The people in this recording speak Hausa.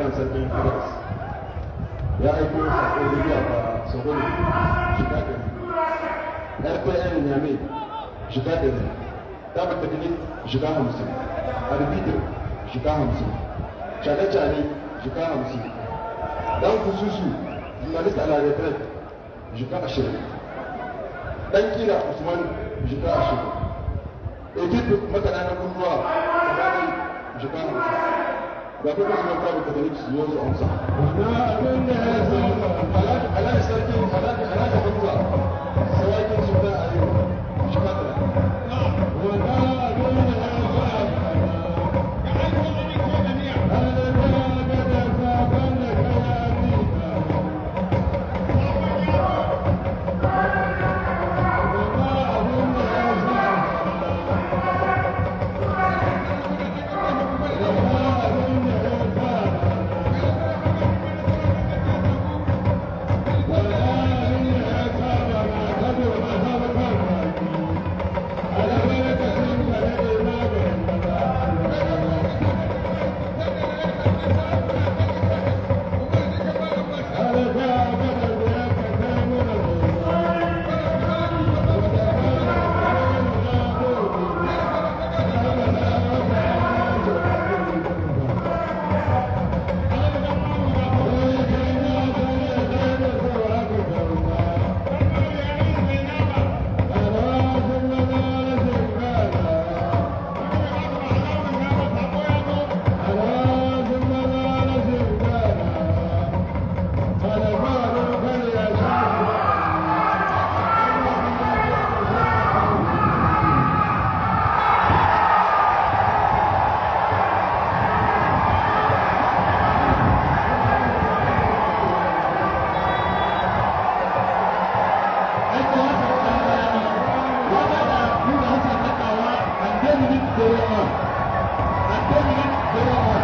Bangaren sarkin Agadas ya aiko sako zuwa ga Sogolo jika 100, RPN Niamey jika 100, Table Technique jika 50, Arbitre jika 50, Chale-Chale jika 50, Dan Kususu journaliste à la retraite jika 20, Dan Kira Usman jika 20, équipe makaɗa na kunduwa gaba jika 50. Ga kuma Usman Table Technique su zo su amsa. Alhaji Sarki Alhaji Hamza Sawakin Sultan Aliyu jika 30. And 2 minutes 01. And 2 minutes 01.